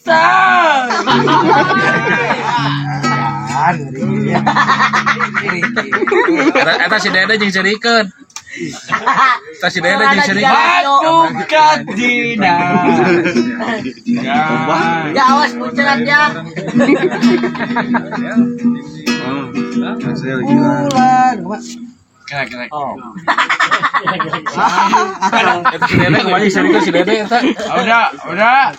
Cinta. Eta si Dede jeung serikeun. Eta si Dede jeung serikeun. Batu kadina. Ya awas muncelat ya. Bulan. Kira-kira. Oh. Eta si Dede kumaha serikeun si Dede eta. Udah.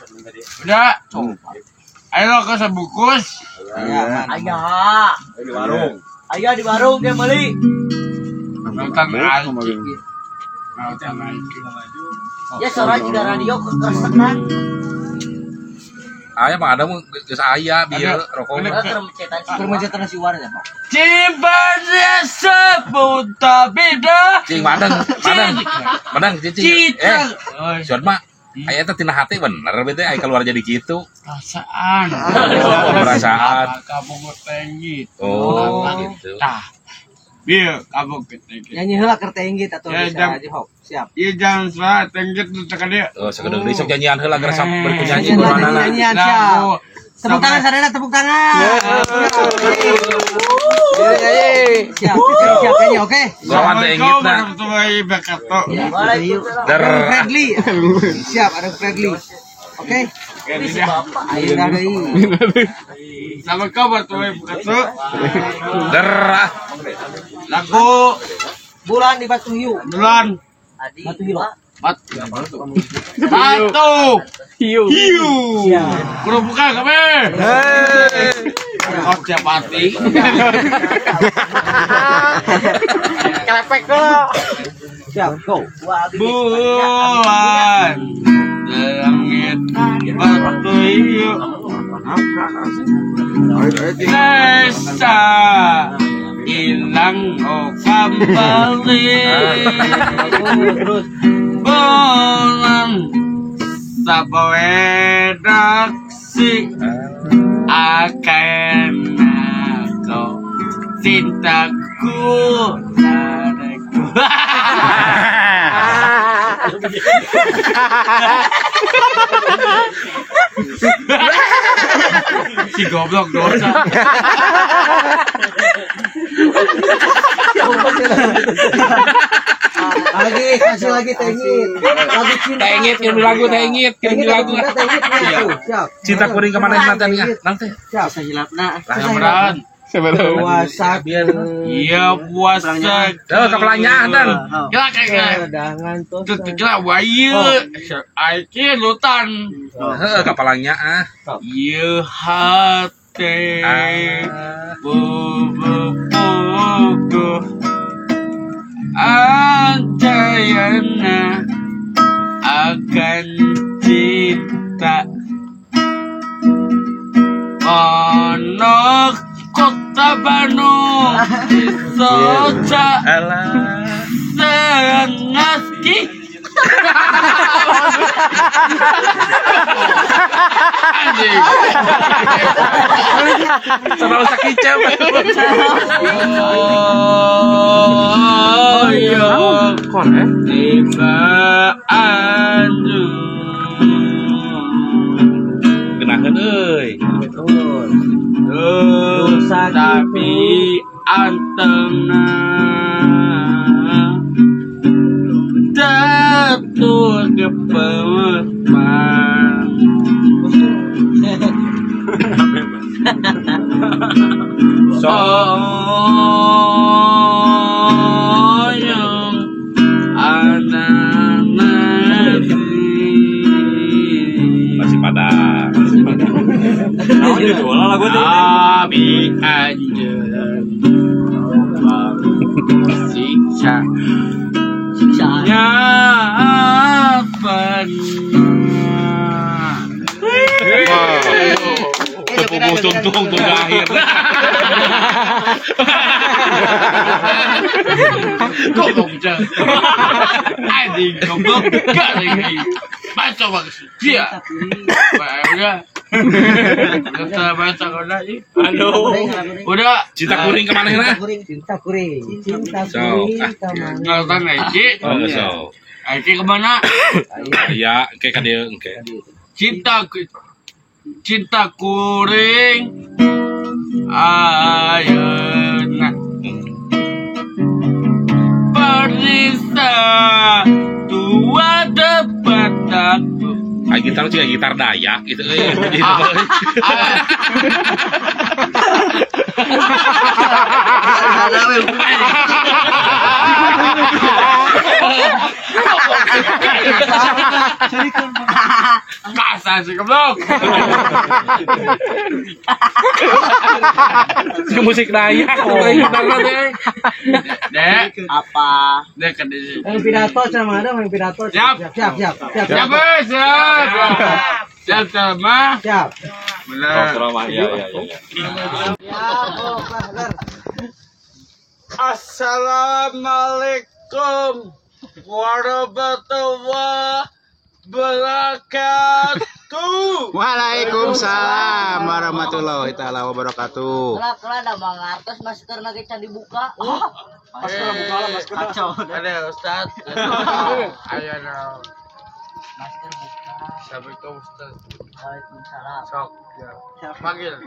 Ayo ke sebungkus. Ayo. Di warung. Ayo di warung dia beli. Nonton aja. Ya suara juga radio keresekan. Aya mah ada geus aya bieu rokok. Keur si war ya, Pak. Cibadnya seputar beda. Cing madang, madang cicing. Siot mah aya teh tina hati bener bete aya keluar jadi kitu. Perasaan. Perasaan. Kamu tenggit. Oh, gitu. Tah. Bieu kamu tenggit. Nyanyi heula keur tenggit atuh bisa aja hok. Siap. Ieu jangan salah tenggit nu teh ka dieu. Oh, sakedeung deui sok nyanyian heula geus berkunyanyi kumanana. Nyanyian siap. Tepuk tangan sadayana, tepuk tangan. Siap, siap nyanyi, oke. Lawan tenggitna. Friendly. Siap, ada friendly. Oke. Ayo deui. Assalamualaikum warahmatullahi wabarakatuh. Derah. Lagu Bulan di Batu Hiu. Bulan Batu Hiu. Batu Hiu. Kudu buka kabeh. Kau tiap hati. Kelepek lo. Siap, go. Bulan langit Batu Hiu. Desa hilang oh kembali. Bulan sapoedaksi akan aku cintaku nadaku. Si goblok dosa. Lagi kasih lagi tengit. Lagu cinta. Tengit kirim lagu tengit, kirim lagu. Siap. Cinta kuring kemana nanti nanti. Siap. Sahilapna. Beneran. Puasa. Iya puasa. Tuh kepalanya dan. Gila kayak. Tuh gila wayu. Aiki lutan. Heeh kepalanya ah. Iya hati. Bubu Anjayana akan cinta. Ono kota Bandung soca sengaski. Anjing. Selalu sakit. Oh iya. Tiba anju. Kenakeun euy. Betul. Tapi antena jatuh ke pemepan. Soyong anak masih pada Abi anjeun siksa nyapan. Tepung tuntung tuh akhir. Goblok jangan. Anjing goblok gak lagi. Baca bagus. Dia. Udah. Kita baca udah. Aduh. Udah. Cinta kuring kemana nah? Cinta kuring. Cinta kuring kemana? Nonton lagi. Aiki kemana? Iya, engke ka dieu engke. Cinta Cinta kuring ayeuna Perisa tua debat aku. Ay gitar juga gitar Dayak gitu euy. Kasar sih goblok. Musik Dayak teh. Dek, apa? Dek ke di. Yang pidato sama ada yang pidato. Siap. Siap, siap. Siap, siap. Siap, sama. Siap. Benar. Ya, ya, ya. Assalamualaikum warahmatullahi wabarakatuh. Waalaikumsalam warahmatullahi taala wabarakatuh. Lah ada mangartos masker lagi can dibuka. Masker buka lah masker. Kacau. Ada Ustaz. Ayo no. Masker buka. Assalamualaikum Ustaz. Waalaikumsalam. Sok. Panggil.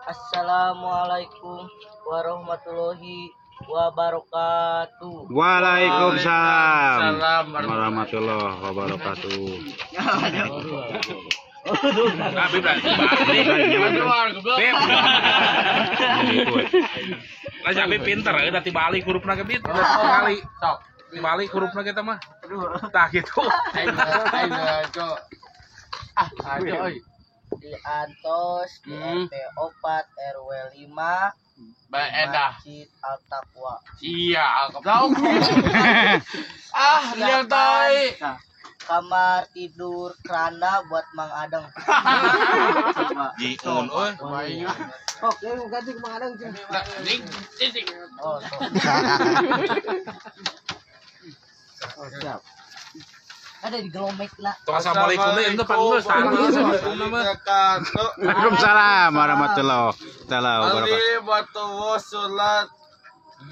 Assalamualaikum warahmatullahi wabarakatuh. Waalaikumsalam warahmatullahi wabarakatuh. Lah sampe pinter euy tadi balik hurufna ge pinter. Balik. Sok. Balik hurufna kita mah. Tah gitu. Ah, aduh euy. Di Antos, di RT 4 RW 5 Baedah. Masjid Al-Taqwa. Iya, goblok. Ah, lihat tai. Kamar tidur keranda buat Mang Adeng. Jiun euy. Oke, ganti ke Mang Adeng. Titik. Oh, Oh, siap. Ada di gelomek lah. Assalamualaikum deh, itu panggil Waalaikumsalam warahmatullahi taala wabarakatuh. Ali waktu sholat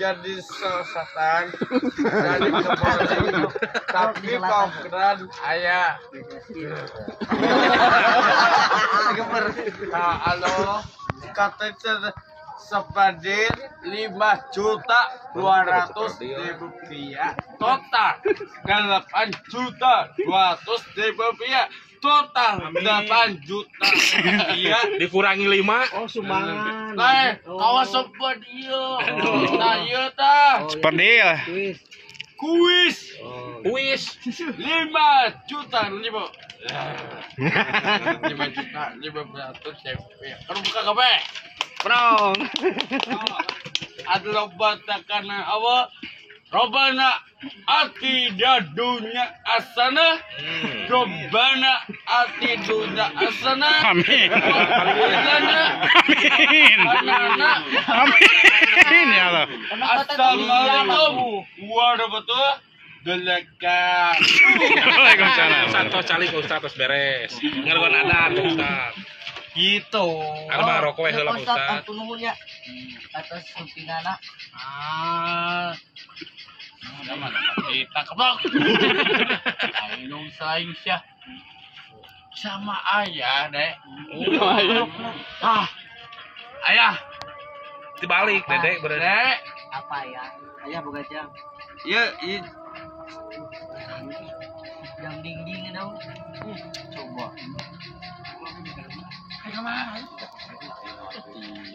jadi sesatan jadi kebun tapi pangkeran ayah. Nah, halo katanya sepadir 5.200.000 rupiah total 8.200.000 rupiah total 8 juta rupiah dikurangi 5. Oh, sumbangan. Nah, kawas sepadir. Nah, iya tah. Sepadir. Kuis. Kuis. 5 juta 5. 5.500.000 rupiah. Kalau buka kabeh. Prong. Ada loba takana apa? Robana ati dunya asana. Robana ati dunya asana. Amin. Amin. Amin ya Allah. Assalamualaikum warahmatullahi wabarakatuh. Waalaikumsalam. Ustaz calik Ustaz terus beres. Ngeluan adan Ustaz. Gitu. Ada mah rokok we heula Ustaz. Ampun nuhun ya. Atas sumpinana. Ah. Kita keblok. Ayo saing sia. Sama ayah, Dek. Ah. Ayah. Dibalik, Dedek, Dek. Apa ya? Ayah boga jam. Iya, iya. Jam dinding dong. Coba.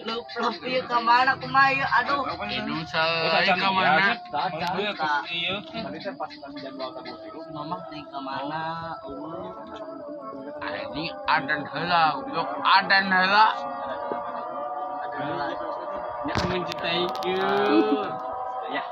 Lu lebih ke mana kumaha ieu? Aduh. Indung saya ke mana? Iya. Mamah teh ke mana? Eueuh. Ini adan heula, goblok. Adan heula. Adan heula. Nya mencintai ieu. Ya.